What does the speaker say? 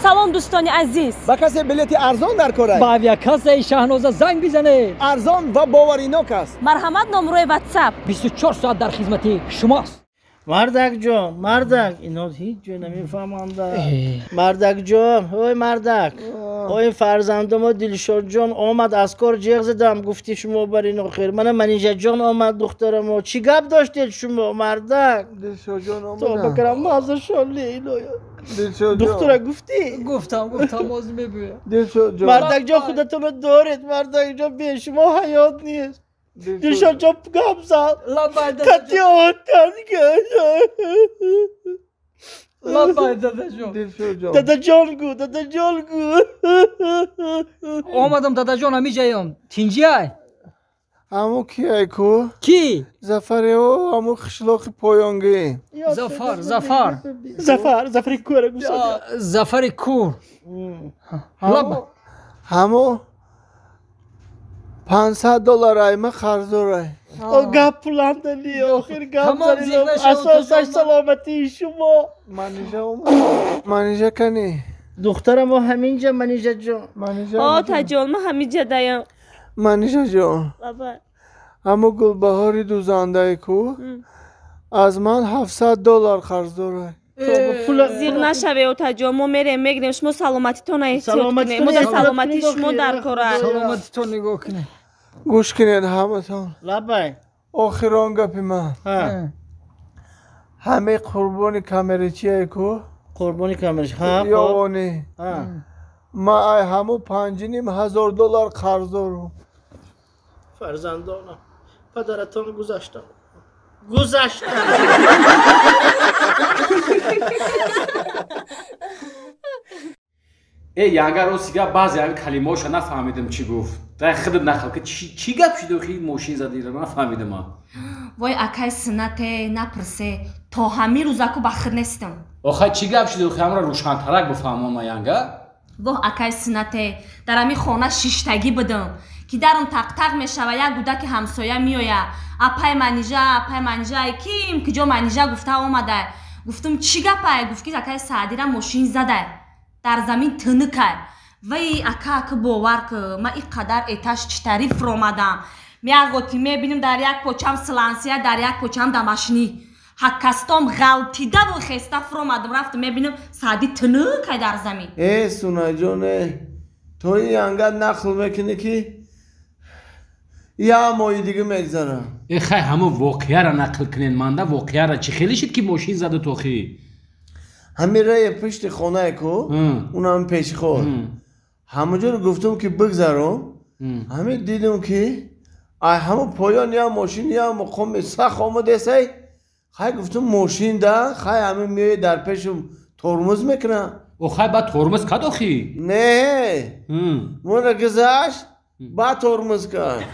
Салом дӯстони азиз. Ба касе билети арзон дар кор аст? Ба авиакассаи Шаҳноза занг бизанед. Арзон ва боваринок аст. Марҳамат, номрои WhatsApp. 24 соат дар хизмати шумост. Мардак ҷон, мардак, ино ҳеҷ ҷо намефаҳманд. Мардак ҷон, ой мардак, ой фарзандомо Дилшод ҷон омад аз кор ҷеғ задам, гуфти шумо бар ин охир. Мана Манижа ҷон омад духтарамо. Чӣ гап доштед шумо, мардак? Дилшод ҷон омад. Тоба карам, маза шон лейлоя. Дилшод ҷон. Духтара гуфтӣ? Гуфтам, гуфтам, боз мебӯям. Дилшод ҷон. Мардак ҷон, худатонро доред, мардак ҷон, бе шумо ҳаёт нест. Дилшод ҷон гап зад. Кати оҳтан. Лабай дадаҷон. Дилшод ҷон. Дадаҷон гу, дадаҷон гу. Омадам дадаҷон, ҳамиҷаём. Тинҷиай? Ҳаму киай ку? Ки? Зафари о, ҳаму қишлоқи поёнгӣ. Зафар, Зафар. Зафар, Зафари кура гусад. Зафари кур. Ҳаму $500 айма қарздорай. Гап пуландали, охир гап занидам. Асосаш саломатии шумо. Манижа омад. Манижа кани? Духтарамо ҳаминҷа, Манижа ҷон. Манижа. Отаҷон, ман ҳаминҷа даям. Манижа ҷон. Баба. Ҳаму Гулбаҳори дузандае ку аз ман $700 қарз дорай. Зиқ нашаве, отаҷон, мо мерем мегирем, шумо саломатитон эҳтиёт кунед. Мо дар саломатии шумо дар кор аст. Саломатитон нигоҳ кунед. Гӯш кунед ҳаматон. Лабай. Охирон гапи ман. Ҳамаи қурбони камерачие ку? Қурбони камерачи. Ҳа. Ёвонӣ. Ман ай ҳаму $5,500 қарз дорам. Фарзандонам, падаратон гузаштам. Гузаштам. Э, янга ростига баъзе ҳамин калимаҳоша нафаҳмидам чӣ гуфт. Дай худат нақл ки чӣ гап шуд охи мошин задира нафаҳмидам ман. Вой акай синате напурсе, то ҳамин рӯзаку ба худ нестам. Охай чӣ гап шуд охи ҳамра рӯшантарак бифаҳмон ман янга? Воҳ акай синате, дар ҳамин хона шиштагӣ будам, ки дарум тақтақ мешава, як гудаки ҳамсоя меоя. Апай Манижа, апай Манижа, ким киҷо Манижа гуфта омада. Гуфтум чӣ гапай? Гуфт ки акай Саъдира мошин задай. Дар замин тунукай. Вай ака ака бовар ки ман ин қадар этаж читари фуромадам. Меағоти мебинем дар як почам слансия, дар як почам дамашнӣ. Ҳаккастом ғалтидаву хеста фуромадам, рафтам мебинем Саъди тунукай дар замин. Э Сунаҷон, э то ин янга нақл мекунӣ ки я моҳи дига мегзарам. Э хай ҳамон воқеаро нақл кунед манда, воқеаро чӣ хеле шид ки мошин заду тохӣ? Ҳамин раи пушти хонае ку, унам пеши ход. Ҳамонҷоро гуфтум ки бигзаром, ҳамин дидум ки ай ҳамон поён я мошин я муқоми сах омадесай. Хай гуфтум мошин да, хай ҳамин меояд дар пешум тормоз мекунам. О хай баъд тормоз кард охӣ? Не, мона гузашт, баъд тормоз кард.